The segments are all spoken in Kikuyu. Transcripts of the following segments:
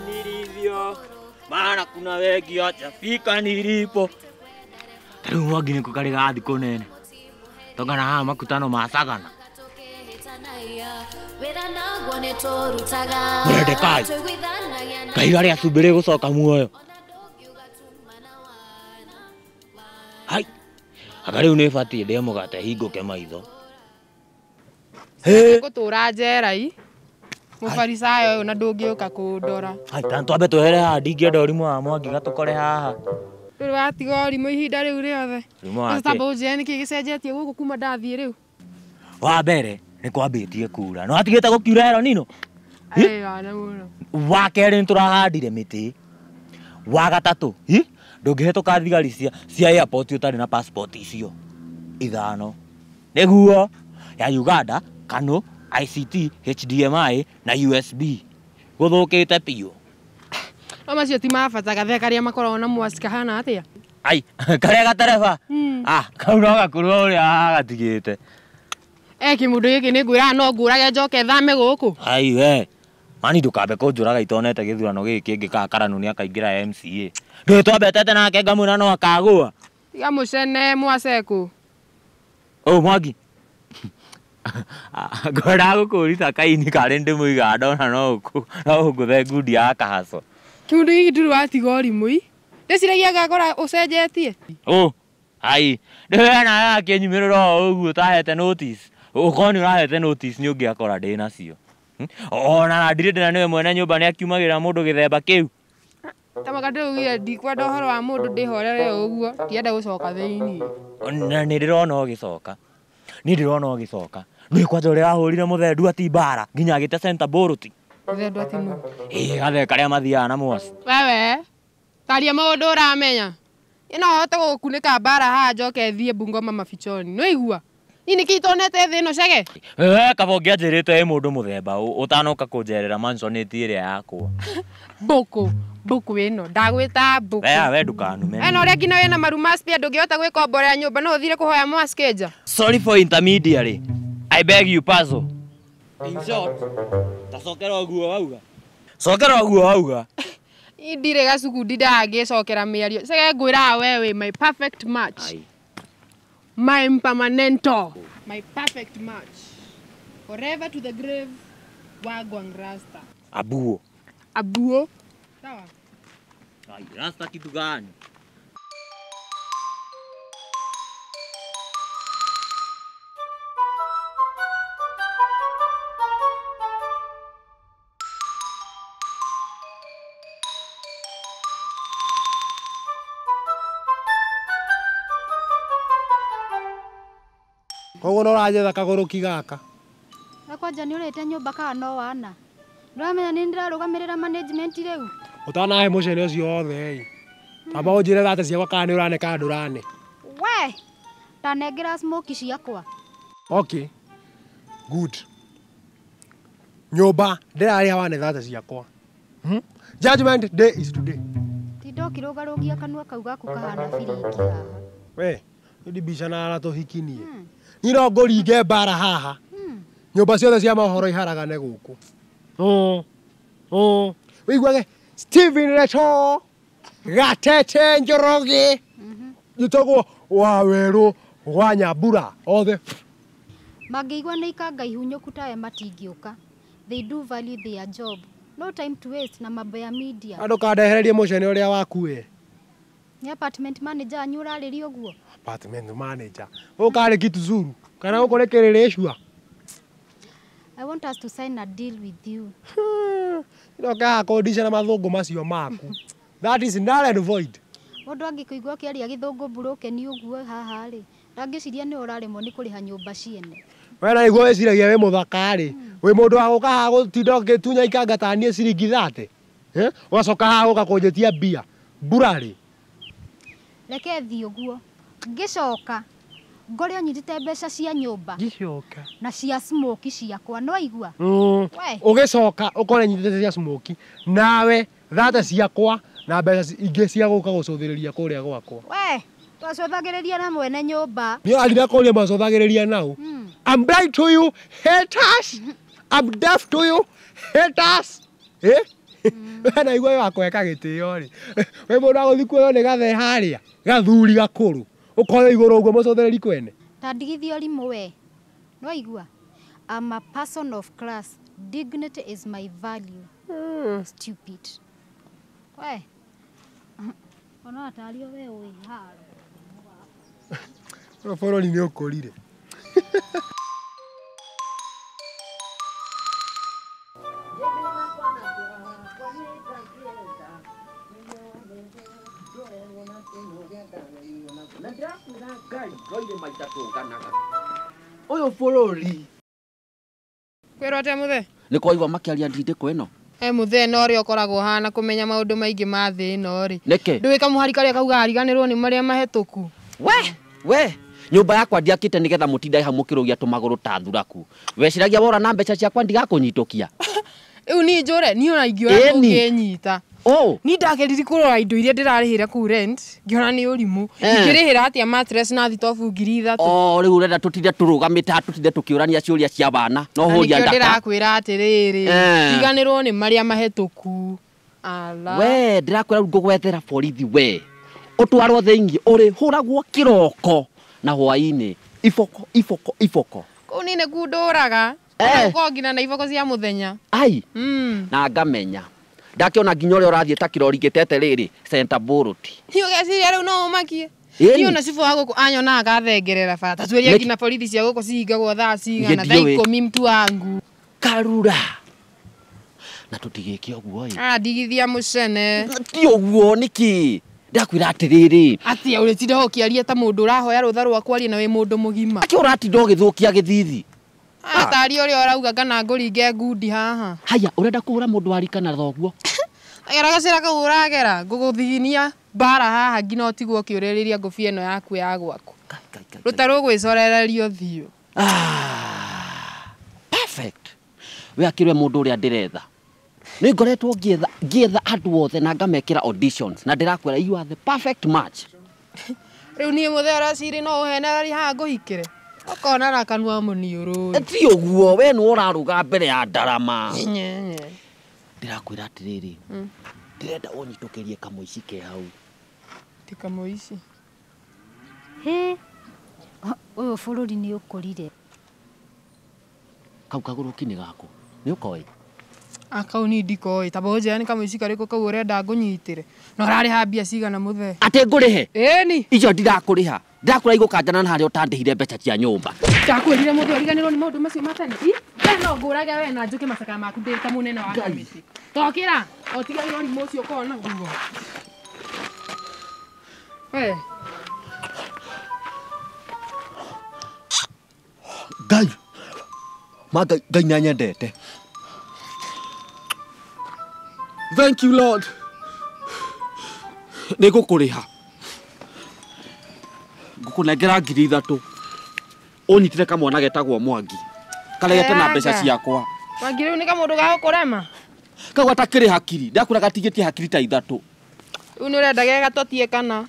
Nilivyo maana kuna wengi hawajafika nilipo. Rĩu Mwangi nĩkũ karĩ gathi kũnene tongana haha makutano ma Sagana. Mũrendekai Ngai arĩa cumbĩ rĩgũcoka muoyo. Hai anga rĩu nĩbatiĩ ndĩe mũgate hingũke maitho. Ngũtũra njera i mũfarisayo ũyũ na ndũngĩũka kũndora. Hai ta twambe twehere haha ndingĩenda ũrimũ wa Mwangi gatũkore haha. Rĩu watiga ũrimũ ihinda rĩu rĩothe. Ũrimũ wa kĩ? Tamba ũnjĩre nĩkĩ gĩcenjetie gũkũ kuma ndathiĩ rĩu. Wa mbere nĩ kwambĩtie kura. Nĩ watigĩte gũkiura El Nino? Wa kerĩ nĩ tũrahandire mĩtĩ. Wa gatatũ ndũngĩhetũka thigari cia airport ũtarĩ na passport icio ithano. Nĩguo ya Uganda, KANU, ICT, HDMI na USB. Gũthũkĩte biũ. No macio ti ma bata gathe karĩa makoragwo na mwaci kahana atĩa? Ai, karĩa gatereba? Ah, kau no gakorwo ũrĩa gatigĩte. Kĩmũndũ gĩkĩ nĩ ngwĩraga no ngũrage njoke thame gũkũ. Ai we. Mani ndũkambe kũnjũraga itonete gĩthurano gĩkĩ kĩngĩ kana Karanu nĩakaingĩra MCA. Ndũĩ twambetete nake ngamwĩra no akagũa. Tiga mũcene mwacekũ. Ũ Mwangi. Ngwendaga gũkũũria kaini karĩ ndĩmũigaga ndona no ũngũthe ngundi ya kahaco. Kĩmũndũ gĩkĩ ndũrĩ watiga ũrimũ i. Ndĩciragia ngakora ũcenjetie. Ũ ai ndĩwe nawe akĩnyumĩrĩra o ũguo ũtahete notice. Ũkorwo nĩ ũrahete notice nĩ ũngĩakora ndĩ nacio. Ona ndirĩ ndĩna nĩwe mwene nyũmba nĩ akiumagĩrĩra mũndũ gĩthemba kĩu. Ta maka ndĩraugire ndikwenda ũhoro wa mũndũ ndĩhorere o ũguo ndienda gũcoka thĩinĩ. Na nĩ ndĩrona ũgĩcoka. Niĩ ndĩrona ũgĩcoka. Nĩ kwanja ũrĩa wahũrire mũthendu ati mbara nginya agĩte center bolt. Mũthendu ati nũ? Ĩĩ gathe karĩa mathiaga na mwaci. Wewe taria maũndũ ũramenya. Ĩ no hote gũgũkunĩka mbara haha njoke thiĩ Bungoma mabichoni. Nĩwaigua? Niĩ nĩkĩ itonete thĩ ĩno cege? We kaba ũngĩanjĩrĩte wĩ mũndũ mũthemba ũtanoka kũnjerera mansion ĩrĩa yakwa. Mbũkũ, mbũkũ ĩno ndagwĩta mbũkũ. We ndũkanume. Ena ũrĩa nginya wĩna maru ma spare ndũngĩhota gwĩkomborera nyũmba no ũthire kũhoya mwaci nja. Sorry for intermediary. I beg you puzzle. In short, tacokera ũguo wauga. Cokera ũguo wauga. Niĩ ndirĩ gacuku ndindaga ngĩcokera mĩario. Cege ngwĩraga we wĩ my perfect match. Ai. My permanento. My perfect match. Forever to the grave, wagwan rasta. Abuo. Abuo. Sawa. Ai, rasta kitu gani? Koguo no ũranjetha kagũrũki gaka. We kwanja nĩ ũrĩte nyũmba kana no wana? Ndũramenya nĩ ndĩrarũgamĩrĩra management rĩu? Ũtanahe mũcene ũcio wothe ĩ. Tamba ũnjĩre thate ciakwa kana nĩ ũrane kana ndũrane. We tanengera smoky ciakwa. Okay. Good. Nyũmba ndĩrarĩha wane thate ciakwa. Judgment day is today. Tinda ũkĩrũgarũgia kanua kau gaku kahana biringi haha. We, ndibicanaga na tũhiki niĩ. Niĩ no ngũringe mbara haha. Nyũmba ciothe cia mohoro iharagane gũkũ. Wĩiguage Stephen Leto Gatete Njoroge njĩtagwo Wawerũ wa Nyambura othe. Mangĩigua nĩ ikanga ihunyũku tawe matingĩũka. They do value their job. No time to waste na mambo ya media. Andũ kandehererie mũcene ũrĩa waku we. Nĩ apartment manager anyu ũrarĩria ũguo? Apartment manager. Gũkũ karĩ kitu zuru. Kana gũkũ nĩ kĩrĩrĩcua. I want us to sign a deal with you. Ndoka kũndicana mathũngũ macio maku. That is null and void. Mũndũ angĩkũigua ũkĩaria gĩthũngũ mburũkeni ũguo haha rĩ, ndangĩciria nĩ ũraremwo nĩ kũrĩha nyũmba ciene. We na nĩguo wĩciragia wĩ mũthaka rĩ, wĩ mũndũ wa gũka haha gũtinda ũgĩtunya ikanga ta niĩ ciringi 30. Ũgacoka haha gũka kũnjĩtia mbia. Mbura rĩ. Reke thiĩ ũguo. Ngĩcoka ngore ũnyitĩte mbeca cia nyũmba. Ngĩcoka. Na cia smoky ciakwa no aigua. We. Ũgĩcoka ũkore nyitĩte cia smoky nawe thate ciakwa na mbeca ingĩ cia gũka gũcũthĩrĩria kũrĩa gwakwa. We, twacũthagĩrĩria na mwene nyũmba. Niĩ arira kũria macũthagĩrĩria nau. I'm blind to you haters. I'm deaf to you haters. Eh? We na igwe wakweka gĩtĩo rĩ. We mũndũ agũthiĩ kuoywo nĩ gathe harĩa. Gathuri gakũrũ. Ũkoyo igũrũ ũguo mũcũthĩrĩri kwene. Ta ndigithia ũrimũ we. Nĩwaigua? I'm a person of class. Dignity is my value. Stupid. We. Ona atario we ũĩ haro. Bũrũri nĩ ũkũrire. Ũyũ bũrũri. Kwĩrwo atĩa mũthee? Nĩ kwaigua makĩaria ndindĩko ĩno. He mũthee no ũrĩa ũkoragwo hana kũmenya maũndũ maingĩ ma thĩ ĩno rĩ. Nĩkĩ? Ndũĩ kamũhari karĩa kaugaga riganĩrwo nĩ marĩa mahĩtũku. We nyũmba yakwa ndiakĩte nĩgetha mũtindae hau mũkĩrũgia tũmagũrũ ta thuraku. Weciragia wora na mbeca ciakwa ndigakũnyitũkia. Rĩu niĩ njũre niĩ ona ingĩũra ndũngĩnyita. Oh. Ni ndageririe kũrora indo iria ndĩrarĩhĩra kũu rent ngĩona nĩ ũrimũ. Ingĩrĩhĩra atĩa mattress na thitobu 3,000. Oh, rĩu ũrenda tũtinde tũrũgamĩte haha tũtinde tũkĩũrania ciũria cia bana no hũria ndaka. Nĩkĩo ndĩrakwĩra atĩrĩrĩ, riganĩrwo nĩ marĩa mahĩtũku. Ala. We ndĩrakwĩra rĩu ngũgwethera borithi we. Ũtwarwo thĩinĩ ũrĩhũragwo kĩroko na hwaĩ-inĩ. Iboko iboko iboko. Kũu niĩ nĩkuo ndũraga. Ũkorwo nginya na iboko cia mũthenya. Ai. Na ngamenya. Ndakiona nginya ũrĩa ũrathiĩ ta kĩrori gĩtete rĩrĩ center bolt. Niĩ ũgeciria rĩu no ũmakie. Niĩ ona cibũ wa gũkũ anyonaga agathengerera bata. Tuĩria nginya borithi cia gũkũ cihingagwo thaa cigana, thaa 10 mtu wangu. Karura. Na tũtigĩke ũguo ĩ. Ah, ndigithia mũcene. Ti ũguo nĩkĩ? Ndakwĩra atĩrĩrĩ. Atia ũrĩtinda ũkĩaria ta mũndũ ũrahoya rũtha rwa kwaria na wĩ mũndũ mũgima. Akĩ ũratinda ũgĩthũkia gĩthithi. Atari ũrĩa ũrauga kana ngũringe ngundi haha. Haya, ũrenda kũhũra mũndũ wa rika na thoguo? Agera gacĩra kau ũragera, ngũgũthiginia mbara haha nginya ũtigwo ũkĩũrĩrĩria ngũbia ĩno yaku ya gwaku. Rũta rũgwĩcorereria ũthiũ. Perfect. We akĩrwe mũndũ ũrĩa ndĩretha. Nĩ ngoretwo ngĩetha andũ othe na ngamekĩra auditions na ndĩrakwĩra you are the perfect match. Rĩu niĩ mũthee ũreciria no ũhenererie haha ngũhikĩre. Ũkona na kanua mũniũrũ. Ti ũguo we nĩ ũrarũga mbere ya ndarama. Ndĩrakwĩra atĩrĩrĩ, ndĩrenda ũnyitũkĩrie kamũici ke hau. Ti kamũici. Hĩ, ũyũ bũrũri nĩ ũkũrire. Kau kagũrũki nĩ gaku. Nĩ ũkoĩ? Akau niĩ ndikoĩ. Ta ũnjĩre nĩ kamũici karĩkũ kau ũrenda ngũnyitĩre. Na ũrarĩha mbia cigana mũthee? Atĩ ngũrĩhe? Ĩni. Icio ndirakũrĩha. Ndakũra igũkanjana na harĩa ũtandĩhire mbeca cia nyũmba. Ndakwĩrire mũthee ũriganĩrwo nĩ maũndũ macio ma tene. We no ngũrage we na njũke macakaya maku ndĩ ta mũnene wa kamĩtĩ. Tokĩra, ũtigagĩra ũrimũ ũcio ũkoragwo naguo. We. Ngai. Ma Ngai nĩanyendete. Thank you Lord. Nĩngũkũrĩha. Ngũkũnengera 3,000. Ũnyitire kamwana getagwo Mwangi. Karegete na mbeca ciakwa. Mwangi rĩu nĩ kamũndũ ga gũkũrema? Kau gatakĩrĩ hakiri. Ndakwĩra gatigĩtie hakiri ta 3. Rĩu nĩ ũrenda ge gatotie kana?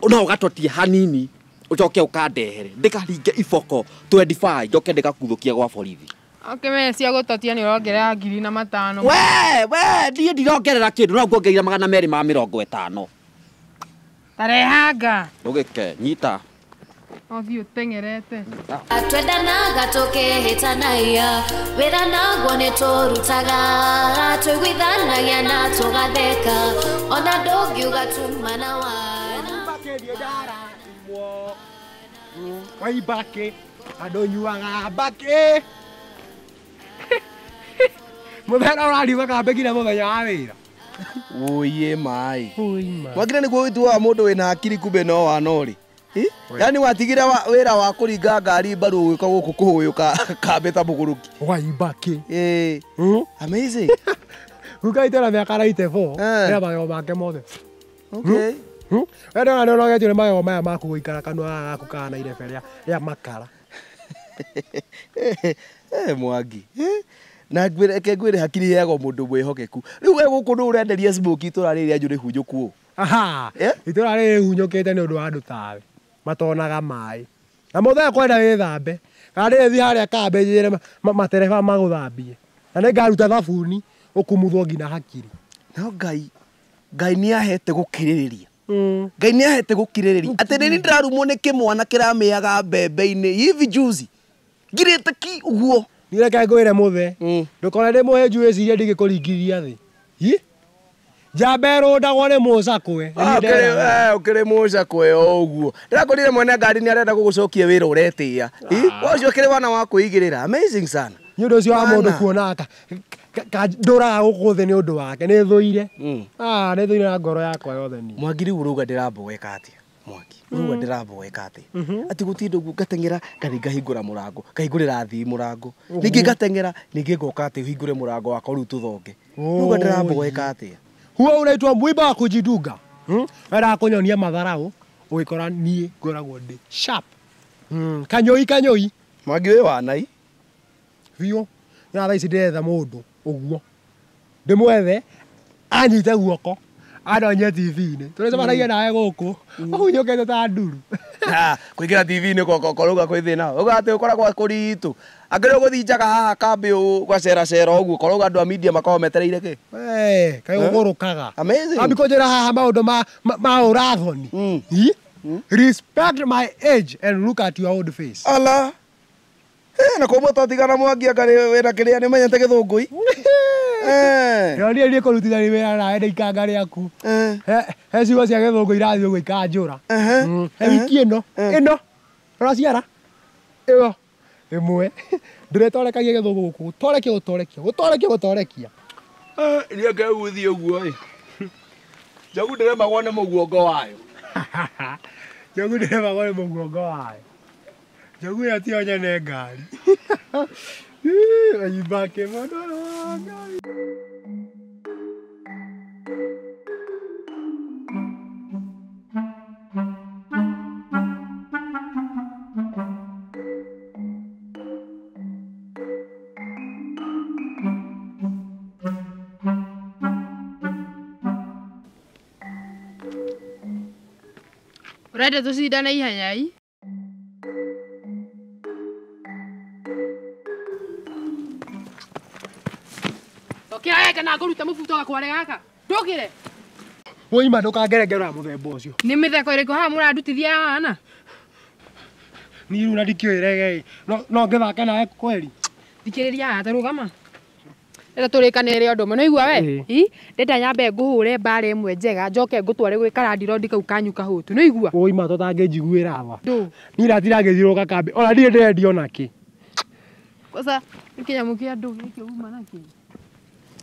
No ũgatotie hanini. Ũcoke ũkandehere. Ndĩkaringe iboko 25 njoke ndĩgakuthũkie gwa borithi. Ũkĩmenya cia gũtotia nĩ ũrongerera 1,500. We niĩ ndirongerera kĩndũ no nguongerera 250. Tarehanga. Ndũgĩke nyita. Ũthiĩ ũteng'erete. Twendanaga tũkĩhĩtanagia, wĩra naguo nĩtũrutaga, tũiguithanagia na tũgatheka, ona ndũngiuga tuma na wana. Waibake, andũ nyuaga mbakĩ. Mũthenya ũrariuga kambĩ nginya mũthenya wa wĩra. Ũiye maĩ. Mwakire nĩguo wĩtuaga mũndũ wĩna hakiri kumbe no wanorĩ. Yaani watigire wĩra wa kũringa ngari mbaru ũgĩũka gũkũ kũhũyũka kambĩ ta mũgũrũki. Waibake. Amazing. Guka witũ ena mĩaka 94. Ena magego make mothe. Okay. We ndona nĩ ũnogetio nĩ magego maya maku gũikara kanua gaka gaku kahana irebe rĩa makara. Mwangi. Na ngwĩre ngwĩre hakiri heagwo mũndũ mwĩhokeku. Rĩu we gũkũ nũ ũrenderia smoky itũra rĩrĩ rĩanyu rĩhunyũku ũũ? Aha. Itũra rĩrĩ rĩhunyũkĩte nĩ ũndũ wa andũ tawe. Matonaga maĩ. Na mũthee kwenda wĩthambe. Kana ndĩrĩthiĩ harĩa kambĩ njĩre matereba magũthambie. Na nĩngaruta thabuni ũkumuthwo nginya hakiri. No Ngai Ngai nĩ ahete gũkirĩrĩria. Ngai nĩ ahete gũkirĩrĩria. Atĩ nĩ ndĩrarumwo nĩ kĩmwana kĩramĩaga mbembe-inĩ hivi juzi. Ngirĩte ki ũguo. Niĩ reke ngwĩre mũthe. Ndũkone ndĩ mũhĩnju wĩcirie ndingĩkũringithia thĩ. Hi? Njamba ĩrũndagwo nĩ mũcakwe. Ũkĩrĩ mũcakwe o ũguo. Ndĩrakorire mwene ngari nĩ arenda gũgũcokia wĩra ũretĩĩa. Ũcio ũkĩrĩ wana wa kwĩigĩrĩra. Amazing sana. Nĩ ũndũ ũcio wa mũndũ kuona ndũraga gũkũ thĩ nĩ ũndũ wake. Nĩ thũire. Nĩ thũire na ngoro yakwa yothe niĩ. Mwangi rĩu ũrauga ndĩramboeka atĩa? Mwangi ũrauga ndĩramboeka atĩa? Atĩ gũtinda ũguo ngateng'era ngathiĩ ngahingũra mũrango, ngahingũrĩra athii mũrango. Ningĩ ngateng'era ningĩ ngoka atĩ hingũre mũrango wakwa rĩu tũthonge. Ũrauga ndĩramboeka atĩa? Huo unaitwa mwiba wa kujidunga. Wendaga kũnyonia matharau ũgĩkora niĩ ngoragwo ndĩ sharp. Kanyoi kanyoi. Mwangi wĩ wanai. Biũ. Na thaa ici ndĩretha mũndũ ũguo. Ndĩmwethe anyite guoko andonye TV-inĩ. Tũrĩcemanagia nawe gũkũ. Ũhunyũkĩte ta nduru. Kũingĩra TV-inĩ korauga kwĩ thĩna. Ũga atĩ ũkoragwo kũritũ. Angĩrĩ ũgũthiĩ njaga haha kambĩ ũgaceracera ũguo korauga andũ a media makoragwo metereire kĩ? Wee, kaĩ ũgũrũkaga. Amazing. Ambi kũnjĩra haha maũndũ ma ũrathoni. Respect my age and look at your old face. Ala. Na koguo twatigana Mwangi anga wĩna kĩrĩa nĩ menyete gĩthũngũ. Ndĩronire niĩ kũrutithania wĩra nawe ndĩ ikanga rĩaku. He ciugo cia gĩthũngũ irathiĩ ũguo ikanjũra. He wiki ĩno ĩno ũraciara ĩyo ĩmwe ndĩretorekagia gĩthũngũ gũkũ gũtorekia gũtorekia gũtorekia gũtorekia. Niĩ ngegũthiĩ ũguo ĩ. Njogu ndĩremagwo nĩ mũguongo wayo. Njogu ndĩremagwo nĩ mũguongo wayo. Njogu ĩyo tiyo nyene ngari. Ayibake mũndũ wa ngari. Ũrenda tũcindane ihenya i? Tokĩra wega na ngũrute mũbuto gakware gaka. Ndũkĩre. Woima ndũkangerengera mũthemba ũcio. Nĩ mĩtheko ĩrĩkũ haha mũrandutithia haha? Niĩ rĩu na ndikĩũĩ regei. No ngĩthake nawe kweri. Thikĩrĩria haha ta rũgama. Ndĩrenda tũrĩkanĩre ũndũ ũmwe. Nĩwaigua we? Ndĩrenda nyambe ngũhũre mbara ĩmwe njega njoke ngũtware gwĩ karandirondi kau kanyu kahũtu. Nĩwaigua? Woima tũtangĩnjiguĩra tha. Ndũ. Niĩ ndatirangĩthiũrũrũka kambĩ. Ona ndirĩ ndĩrendia ona kĩ. Kwanza nĩ kĩnyamũ kĩa ndũ gĩkĩ uma nakĩ?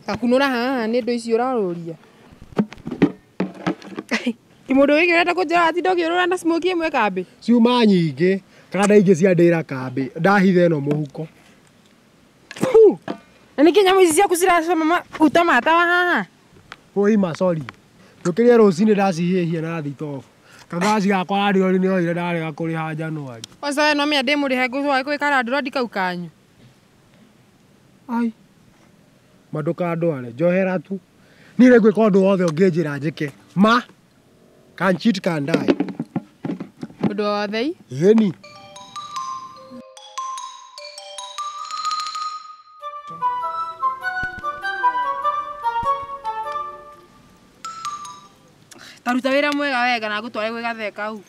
Gakunũra haha nĩ ndũ icio ũrarũria. Kĩmũndũ gĩkĩ ũrenda kũnjĩra watinda ũkĩũrũra na smokie ĩmwe kambĩ? Ciuma nyingĩ kana ingĩ cia ndĩra kambĩ. Ndahitha ĩno mũhuko. Na nĩkĩ nyamũ ici ciaku ciracama maguta ma tawa haha? Woima sorry. Ndũkĩrĩe rũcinĩ ndacihĩhia na thitobu. Kagaci gakwa randirondi nĩ oire ndarega kũrĩha January. Kwanza we no menya ndĩmũrĩhe ngũtware gwĩ karandirondi kau kanyu. Ai. Ma ndũkandware njohera tu. Niĩ nĩ ngwĩka ũndũ wothe ũngĩnjĩra njĩke. Ma can cheat can die. Ũndũ wothe i? Ĩni. Taruta wĩra mwega wega na ngũtware gwĩ gathee kau.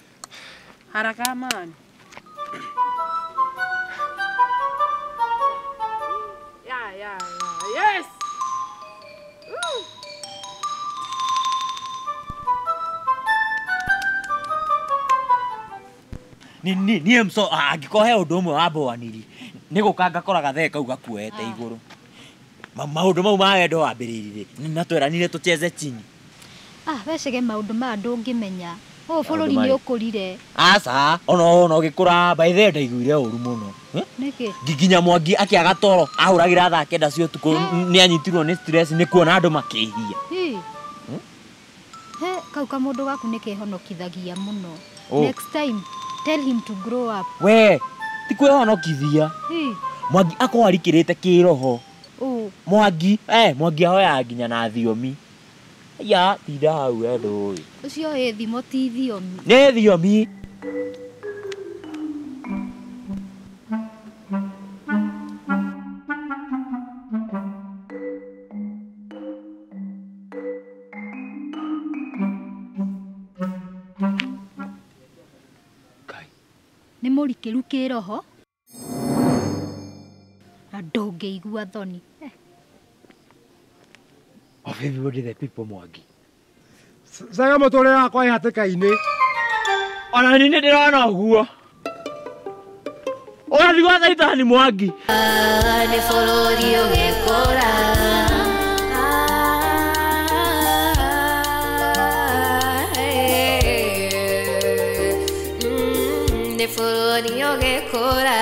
Haraka man. Yeah, yeah, yeah. Yes. Niĩ mso angĩkorwo he ũndũ ũmwe wa mboaniri nĩ gũka ngakora gathee kau gakuoete igũrũ. Maũndũ mau ma wendo wambĩrĩirie na tweranire tũcheze chini. We cege maũndũ maya ndũngĩmenya. Ũyũ bũrũri nĩ ũkũrire. Aca, ona ũgĩkũra by the way ndaiguire ũru mũno. Nĩkĩ? Nginya Mwangi akĩaga toro ahũragĩra thaa kenda cia ũtukũ nĩ anyitirwo nĩ stress nĩ kuona andũ makĩhia. He kau kamũndũ gaku nĩ kehonokithagia mũno. Next time tell him to grow up. We, ti kwĩhonokithia. Mwangi akorwo arikĩrĩte kĩroho. Mwangi, Mwangi ahoyaga nginya na thiomi. Ya, tinda hau we ndũĩ. Ũcio ĩ thimo ti thiomi. Nĩ thiomi. Mũrikĩru kĩroho na ndũngĩigua thoni. Of everybody the people Mwangi. Caga mũtũrĩre wakwa wĩ hatĩka-inĩ. Ona niĩ nĩ ndĩrona ũguo. Ũrathiĩ gwa Caitani Mwangi. Nĩ bũrũri ũgĩkũra. Nĩ bũrũri ũgĩkũra.